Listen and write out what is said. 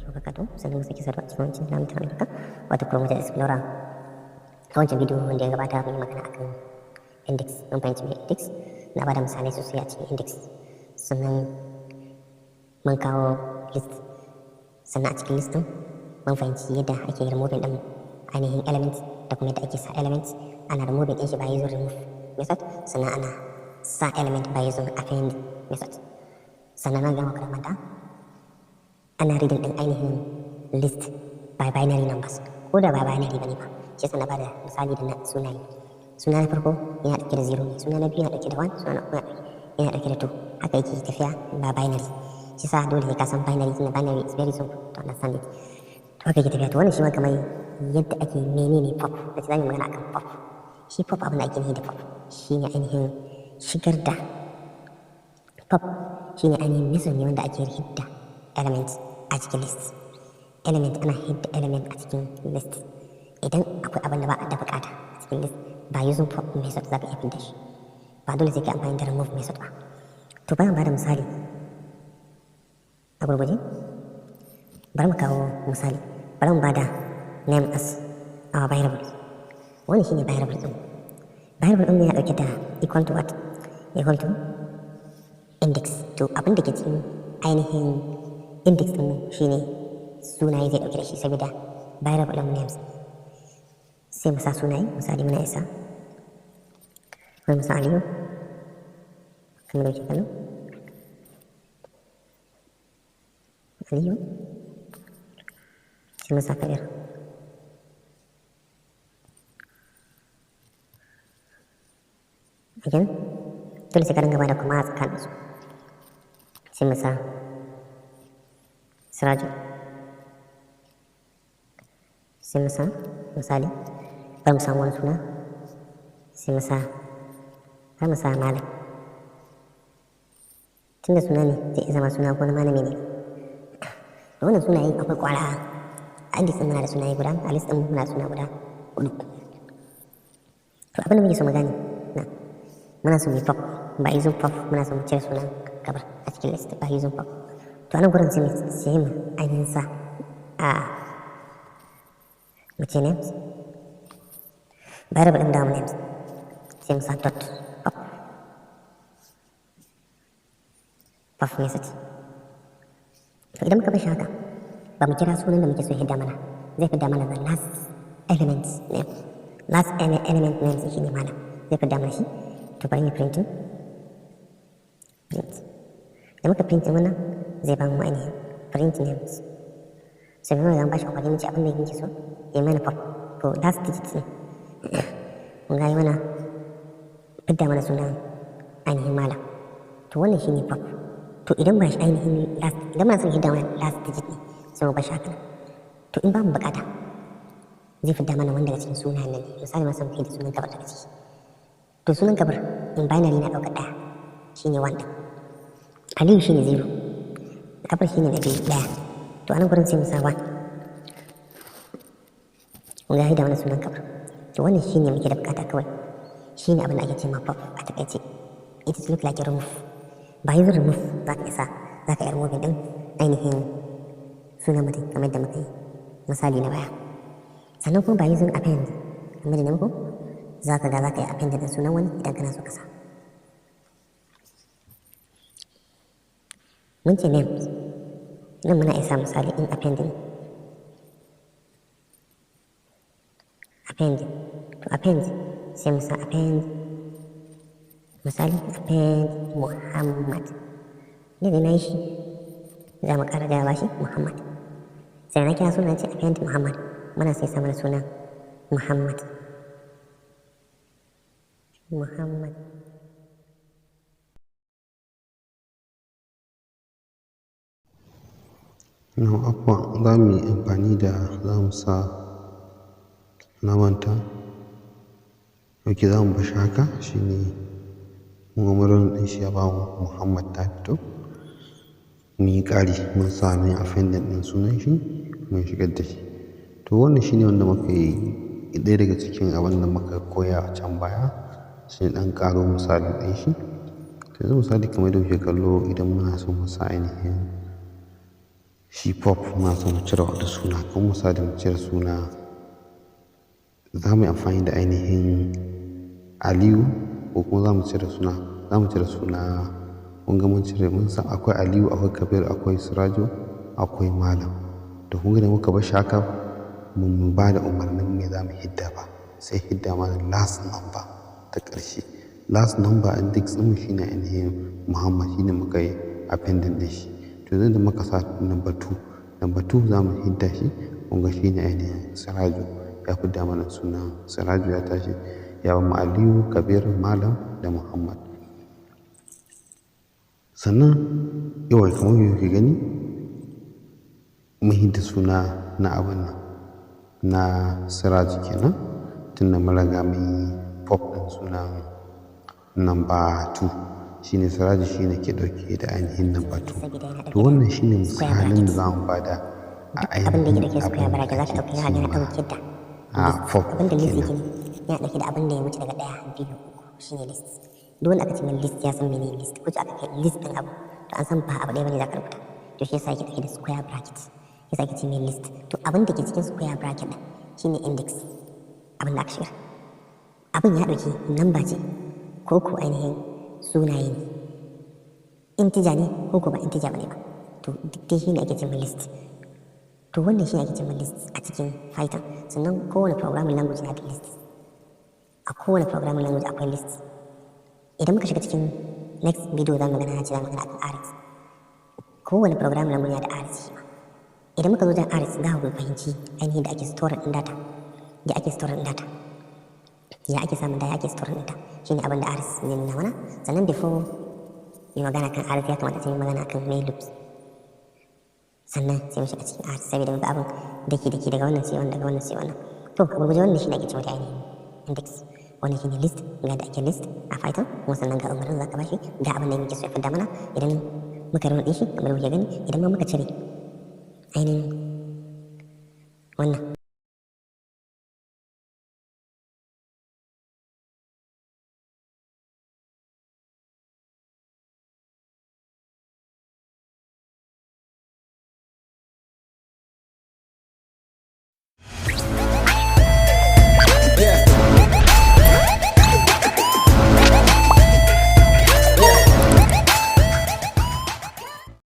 Wabarakatuh. Sannan mu sake saduwa a cikin wancan namu ta albarka, wato Chrome Internet Explorer. A wancan bidiyo wanda ya gabata, mun yi magana akan index, mun fahimci me index, na bada misalai sosai a cikin index. Sannan mun kawo list, sannan a cikin list ɗin mun fahimci yadda ake removing ɗin ainihin element da kuma yadda ake sa element. Ana removing ɗin shi by using remove method, sannan ana sa element by using append method. Sannan na gama manta, ana reading ɗin ainihin list by binary numbers, ko da ba binary bane ba. Shi yasa na bada misali da na sunaye. Suna na farko yana ɗauke da 0 ne, suna na biyu yana ɗauke da 1, suna na uku yana ɗauke da 2. Haka yake tafiya ba binary. Shi yasa dole sai ka san binary, tunda binary is very simple to understand it. To, haka yake tafiya. To, wannan shi ma kamar yadda ake menene pop da za mu magana akan pop. Shi pop, abin da ake nufi da pop shine ainihin shigar da, pop shine ainihin method ne wanda ake hidda element a cikin list. Element, ana hidda element a cikin list. Idan akwai abin da ba a da bukata a cikin list, by using pop method za ka iya fidda shi, ba dole sai ka amfani da remove method ba. To, bayan ba da misali a gurguje, bari mu kawo misali. Bari mu bada name as our variable. Wannan shine variable din. Variable din yana dauke da equal to what? Equal to index. To, abin da ke cikin ainihin index din shine sunaye zai dauke da shi, saboda variable din names. Sai mu sa sunaye. Misali, muna isa wani musa Aliyu, kamar da kuke kallo, Aliyu, sai mu sa Kabir. Again, dole sai ka dinga bada kuma a tsakanin su. Sai mu sa Siraju, sai mu sa, misali, bari mu samu wani suna, sai mu sa, bari mu sa Malam, tunda suna ne, zai iya zama suna ko na malami ne. Da wannan sunaye akwai kwara a index ɗin, muna da sunaye guda, a list ɗin muna da suna guda hudu. To, abin da muke so mu gane na, muna so mu yi pop by using pop. Muna so mu cire sunan Kabar a cikin list by using pop. To, anan gurin sai mu ainihin sa a mu ce names, variable ɗin da mu names, sai mu sa dot pop, pop method. To, idan muka bar shi haka, ba mu kira sunan da muke so hidda mana, zai fidda mana the last element name. Last element name shi ne Malam, zai fidda mana shi. To, bari mu printing, print. Da muka printing wannan, zai ba mu ainihin print names. Sai mu ga ba shi kokari, mu ce abin da yake so ya mana pop. To, last digit ne, mun ga yi mana fidda mana sunan ainihin Malam. To, wannan shine pop. To, idan ba shi ainihin last, idan muna son hidda mana last digit ne, sai mu bar shi haka nan. To, in ba mu bukata, zai fidda mana wanda daga cikin sunayen nan ne. Misali, ma son fidda sunan Kabar daga ciki. To, sunan Kabar in binary na ɗaukar ɗaya, shine one ɗin. Aliyu shine zero, Kabar shine na biyu, ɗaya. To, anan gurin sai mu sa one. Mun ga hidda mana sunan Kabar. To, wannan shine muke da bukata kawai, shine abin da ake ce ma pop a takaice. It is look like a remove. By using remove za ka isa, za ka iya removing din ainihin sunan mutum, kamar yadda muka yi misali na baya. Sannan kuma by using append, kamar da muku, za ka ga za ka yi append din sunan wani idan kana so ka sa. Mun ce names nan, muna isa misali in append ne, append. To, append, sai mu sa append, misali append Muhammad ne. Da na yi shi, za mu ƙara gaya shi Muhammad. Sai na kira sunan, ce append Muhammad, muna sai sa mana sunan Muhammad, Muhammad. No, afuwan, za mu yi amfani da, za mu sa, na manta. Ok, za mu bashi haka, shine mun ga running ɗin shi ya bamu Muhammad ta fito. Mun yi ƙari, mun sa mai appending ɗin sunan shi, mun shigar da shi. To, wannan shine wanda muka yi, ɗaya daga cikin abin da muka koya a can baya, sai ɗan ƙaro misali ɗin shi. Yanzu misali, kamar yadda kuke kallo, idan muna so mu sa ainihin Shi pop muna so mu cire wata suna, kamar misali mu cire suna, za mu yi amfani da ainihin Aliyu, ko kuma za mu cire suna, za mu cire suna. Kun ga mun cire, mun san akwai Aliyu, akwai Kabir, akwai Sirajo, akwai Malam. To kun ga da muka bar shi haka, mun ba da umarnin me za mu hidda ba, sai hidda mana last number ta ƙarshe. Last number index ɗinmu shine ainihin Muhammad, shine muka yi appending ɗin shi. To yanzu da muka sa number 2, number 2 za mu hidda shi. Kun ga shine ainihin Sirajo, ya fidda mana sunan Sirajo, ya tashi ya ba mu Aliyu, Kabir, Malam da Muhammad. Sannan yau kamar yadda kuke gani, mun hidda suna na abin nan na Siraj kenan, tunda mun riga mun yi pop ɗin sunan number 2, shine Siraj, shine ke ɗauke da ainihin number 2. Saboda yana To ɗauke da wannan shine square misalin da bracket. za mu bada a Duk abin da yake ainihin ɗauke da square abin da bracket za ka ake ɗauka yana ce ma ɗauke da a list. Pop Abin da list kenan. yake yana ɗauke da abin da ya wuce daga ɗaya, biyu, uku, shine list. Duk wanda aka ce mai list ya san menene list. Ko aka kai list ɗin abu, to an san ba abu ɗaya bane za ka rubuta. To shi yasa yake ɗauke da square bracket, yasa ake ce mai list. To abin da ke cikin square bracket ɗin shine index. Abin da aka shigar, abin ya ɗauki number ce ko ko ainihin sunaye ne, integer ne ko ko ba integer bane ba, to duk dai shine ake ce mai list. To wannan shi ake ce mai list a cikin Python. Sannan kowane programming language na da list. A kowane programming language akwai list. Idan muka shiga cikin next video, za mu magana, na ce za mu magana akan arrays. Kowane programming language yana da arrays shi ma. Idan muka zo wajen arrays, za ku fahimci ainihin da ake store ɗin data, da ake store ɗin data, ya ake samun da ya ake store ɗin data, shine abin da arrays zai nuna mana. Sannan before yi magana kan arrays, ya kamata sai yi magana kan main loops, sannan sai mu shiga cikin arrays, saboda mu bi abin daki daki, daga wannan sai wannan, daga wannan sai wannan. To a gurguje, wannan shine ake cewa da ainihin index, wannan shine list. Ga da ake list a Python, kuma sannan ga umarnin za ka bashi, ga abin da muke so ya fidda mana. Idan muka run shi kamar muke gani, idan ma muka cire ainihin wannan